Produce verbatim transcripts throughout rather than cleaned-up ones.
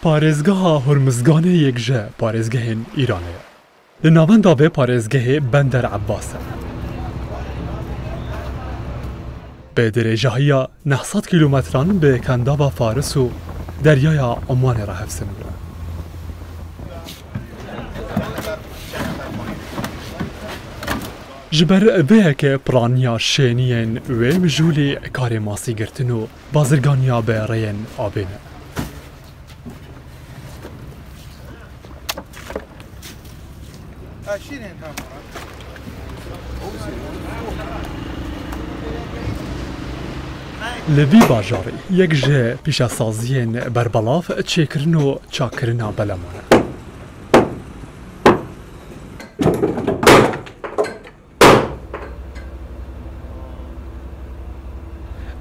Parêzgeha Hurmizganê yek ji parêzgehên Îranê ye. Li navenda vê parêzgehê Bender Ebbas e. Bi dirêjahiya neh sed kîlometran bi Kendava Faris û Deryaya Omanê re hevsengû ye. Ji ber vê yekê piraniya şêniyên wê mijûlî karê masî girtin û bazirganiya bi rêyên avê ne. Li vî bajarî yek ji pîşesaziyên berbelav çêkirin û çakkirina beleman e.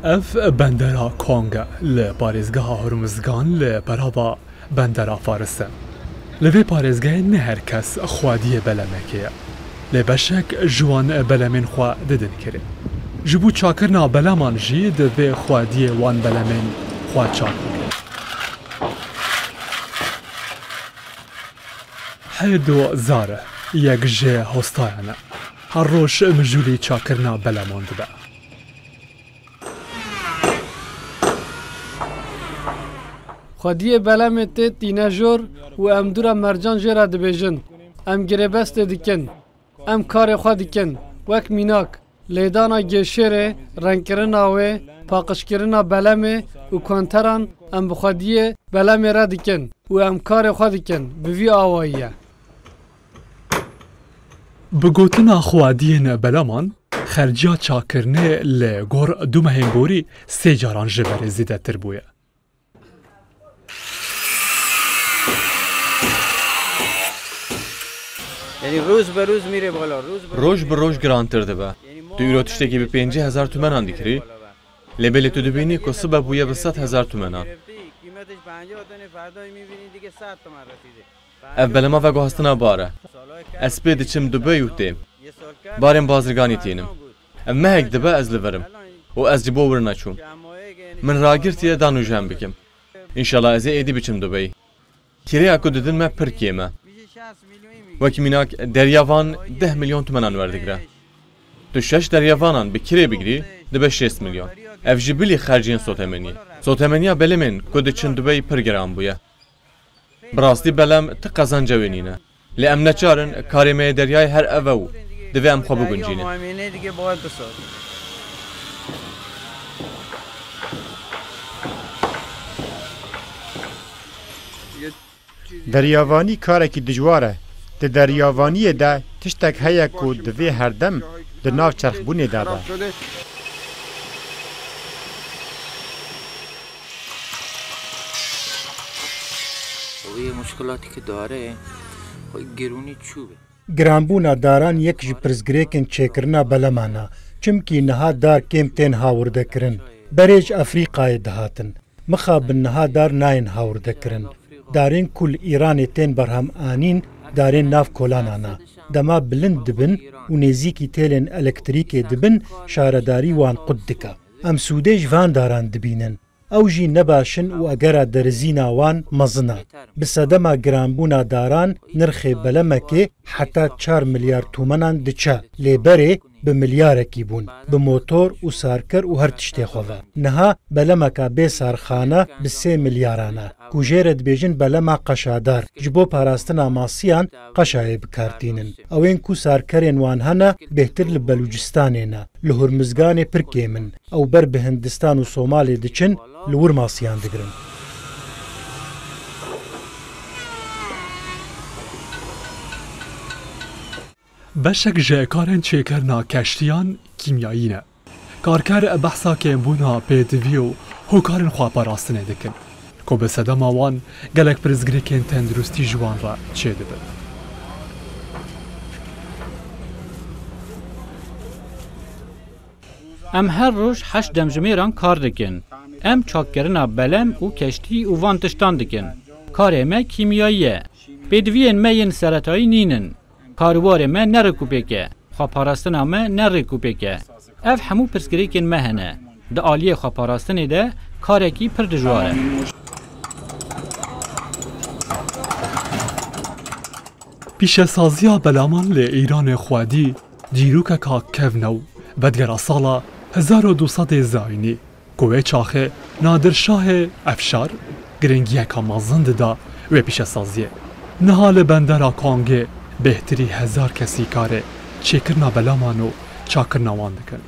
Ev bendera Kong e, li parêzgeha Hurmizgan li perava bendera Faris e. Li vê parêzgehê ne her kes xwediyê belemekê ye. Lê beşek ji wan belemên xwe didin kirê. Ji bo çakirina beleman jî divê xwediyê wan belemên xwe çak bikin. Heydo Zare yek ji hostayan e. Her roj mijûlî çakirina beleman dibe. Xwediyê belemê tê tîne jor û em dûra mercan jê re dibêjin. Em girêbestê dikin. Em karê xwe dikin. Wek mînak, lêdana gêşêrê, rengkirina wê, paqijkirina belemê û konteran em bi xwediyê belemê re dikin û em karê xwe dikin. Bi vî awayî ye. Bi gotina xwediyên beleman, xerciya çakkirinê li gor du mehên borî sê caran ji berê zêdetir bûye. Yani roj be roj mîre bala, roj be Roj bi roj girantir dibe. Tu îro tiştekî bi pêncî hezar tumenan dikirî, lê belê tu dibînî ku sibe bûye bi sed hezar tumenan. Ev belema veguhastina bar e. Ez pê diçim Dubey û têm. Barên bazirganî tînim. Ev mehek dibe ez li vir im. Û ez ji bo wir neçûm. Min ragirtiye da nûjen bikim. Înşallah ez ê êdî biçim Dubey. Kirêya ku didin me pir kêm e. Wekî mînak deryavan deh milyon tumenan werdigire. Tu şeş deryavan bi kirê bigirî, dibe şêst milyon. Ev jî bilî xerciyên sotemeniye. Sotemeniya belemên ku diçin Dubey pir giran bûye. Bi rastî belem ti qezenca wê nîne. Lê em neçar in, karê me yê deryayê her ev e û divê em xwe biguncînin. Deryavanî karekî dijwar e. Di deryavaniyê de tiştek heye ku divê herdem di nav çerxbûnê de be. Wê muşkilatî ki dare, xwe gerûnî çû be. Giranbûna daran yek ji pirsgirêkên çêkirina beleman e, çimkî niha dar kêm tên hawirdekirin. Berê ji Efrîqayê dihatin. Mixabin niha dar nayên hawirdekirin. Darên ku li Îranê tên berhem anîn, darên nav kolanan e. Dema bilind dibin û nêzîkî têlên elektrîkê dibin, şaredarî wan qut dike. Em sûdê ji van daran dibînin. Ew jî ne baş in û egera derizîna wan mezin e. Bi sedema giranbûna daran, nirxê belemekê heta çar milyar tûmenan diçe, lê berê bi milyarekî bûn, bi motor û sarker û her tiştê xwe ve. Niha belemeka bê sarxane bi sê milyaran e, ku jê re dibêjin belema qeşadar, ji bo parastina masiyan qeşayê bi kar tînin. Ewên ku sarkerên wan hene, bêhtir li Belûcistanê ne, li Hurmizganê pir kêm in. Ew ber bi Hindistan û Somalê diçin, li wir masiyan digirin. Beşek ji karên çêkirina keştiyan kîmyayî ne. Karker behsa kêmbûna pêdivî û hokarên xweparastinê dikin, ku bi sedema wan gelek pirsgirêkên tenduristî ji wan re çêdibin. Em her roj heşt demjimêran kar dikin. Em çakkirina belem û keştî û van tiştan dikin. Karê me kîmyayî ye. Pêdiviyên me yên seretayî nînin. Karûbarê me ne rêkûpêk e. Xweparastina me ne rêkûpêk e. Ev hemû pirsgirêkên me hene. Di aliyê xweparastinê de karekî pir dijwar e. Pîşesaziya belaman li Îranê xwedî dîrokeka kevn e û vedgera sala hezar û du sedê zayînî ku wê çaxê Nadir Şahê Efşar giringiyeka mezin dida wê pîşesaziyê. Niha li bendera Kongê bêhtirî hezar kesî karê çêkirina belaman û çakkirina wan dikin.